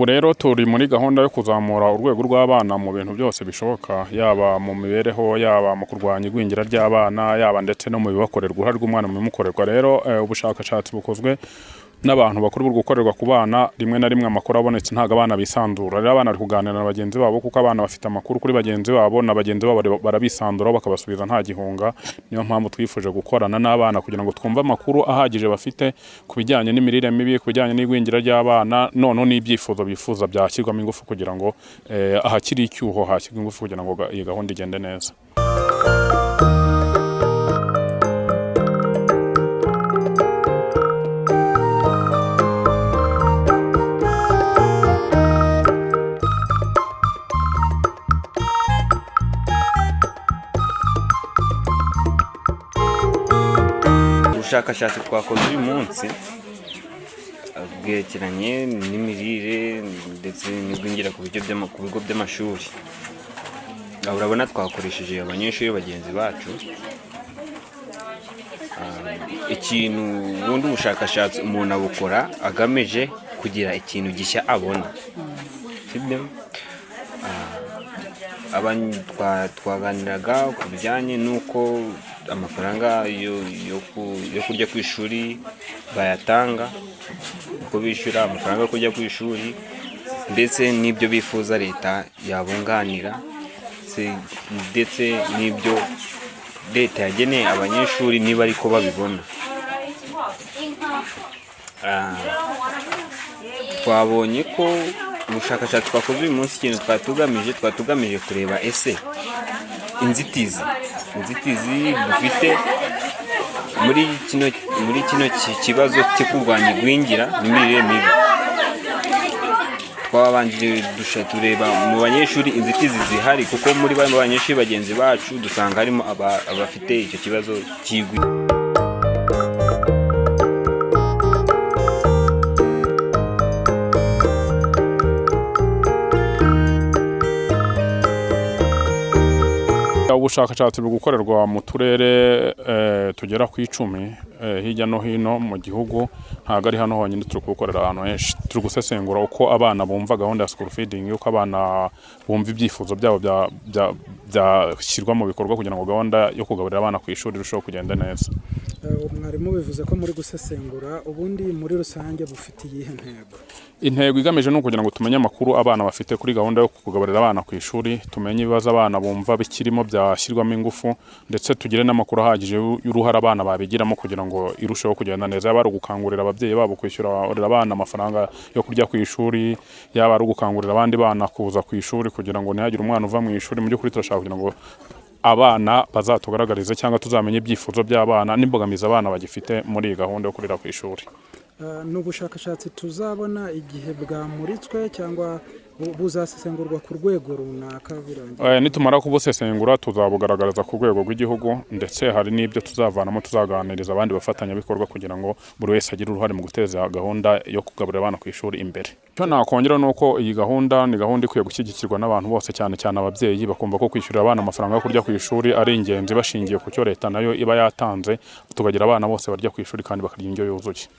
Ubu rero turi muri gahunda yo kuzamura urwego rw'abana mu bintu byose bishoboka, yaba mu mibereho, yaba mu kurwanya igwingira ry'abana, yaba ndetse no mu bibakorerwa, uruhare rw'umwana mu bimukorerwa. Rero ubushakashatsi bukozwe n'abantu bakuru buri gukorerwa ku bana, rimwe na rimwe amakuru abonetse ntabwo abana bisanzura. Rero abana bari kuganira na bagenzi babo, kuko abana bafite amakuru kuri bagenzi babo, na bagenzi babo barabisanzuraho bakabasubiza nta gihunga. Niyo mpamvu twifuje gukorana n'abana kugira ngo twumve amakuru ahagije bafite ku bijyanye n'imirire mibi, ku bijyanye n'igwingira ry'abana, noneho n'ibyifuzo bifuza byashyirwamo ingufu kugira ngo ahakiri icyuho hashyirwe ingufu kugira ngo iyi gahunda igende neza. Ubushakashatsi twakoze uyu munsi bwerekeranye n'imirire ndetse n'igwingira ku bigo by'amashuri. Aha urabona twakoresheje abanyeshuri bagenzi bacu. Ikintu ubundi ubushakashatsi umuntu abukora agamije kugira ikintu gishya abona, sibyo? Twaganiraga ku bijyanye n'uko amafaranga yo kurya ku ishuri bayatanga, uko bishyura amafaranga yo kurya ku ishuri, ndetse n'ibyo bifuza leta yabunganira, ndetse n'ibyo leta yageneye abanyeshuri niba ariko babibona. Twabonye ko ubushakashatsi twakoze uyu munsi, ikintu twari tugamije kureba ese inzitizi dufite muri kino kibazo cyo kurwanya igwingira n'imirire mibi. Twabanjije tureba mu banyeshuri inzitizi zihari, kuko muri bano banyeshuri bagenzi bacu dusanga harimo abafite icyo kibazo cy'igwingira. Ubushakashatsi buri gukorerwa mu turere tugera ku 10 hirya no hino mu gihugu. Ntabwo ari hano honyine, turi kubukorera ahantu henshi. Turi gusesengura uko abana bumva gahunda ya school feeding, uko abana bumva ibyifuzo byabo byashyirwa mu bikorwa kugira ngo gahunda yo kugaburira abana ku ishuri irusheho kugenda neza. Mwarimu, bivuze ko muri gusesengura, ubundi muri rusange bufite iyihe ntego? Intego igamije ni ukugira ngo tumenye amakuru abana bafite kuri gahunda yo kugaburira abana ku ishuri, tumenye ibibazo abana bumva bikirimo byashyirwamo ingufu, ndetse tugire n'amakuru ahagije y'uruhare abana babigiramo kugira ngo irusheho kugenda neza. Yaba ari ugukangurira ababyeyi babo kwishyurira abana amafaranga yo kurya ku ishuri, yaba ari ugukangurira abandi bana kuza ku ishuri kugira ngo ntihagire umwana uva mu ishuri. Mu by'ukuri turashaka kugira ngo abana bazatugaragarize cyangwa tuzamenye ibyifuzo by'abana n'imbogamizi abana bagifite muri iyi gahunda yo kurira ku ishuri. Ni ubushakashatsi tuzabona igihe bwamuritswe cyangwa buzasesengurwa ku rwego runaka birangiye? Nitumara kubusesengura tuzabugaragariza ku rwego rw'igihugu, ndetse hari n'ibyo tuzavanamo tuzaganiriza abandi bafatanyabikorwa kugira ngo buri wese agire uruhare mu guteza gahunda yo kugaburira abana ku ishuri imbere. Icyo nakongera ni uko iyi gahunda ni gahunda ikwiye gushyigikirwa n'abantu bose, cyane cyane ababyeyi, bakumva ko kwishyurira abana amafaranga yo kurya ku ishuri ari ingenzi, bashingiye ku cyo leta nayo iba yatanze, tukagira abana bose barya ku ishuri kandi bakarya indyo yuzuye.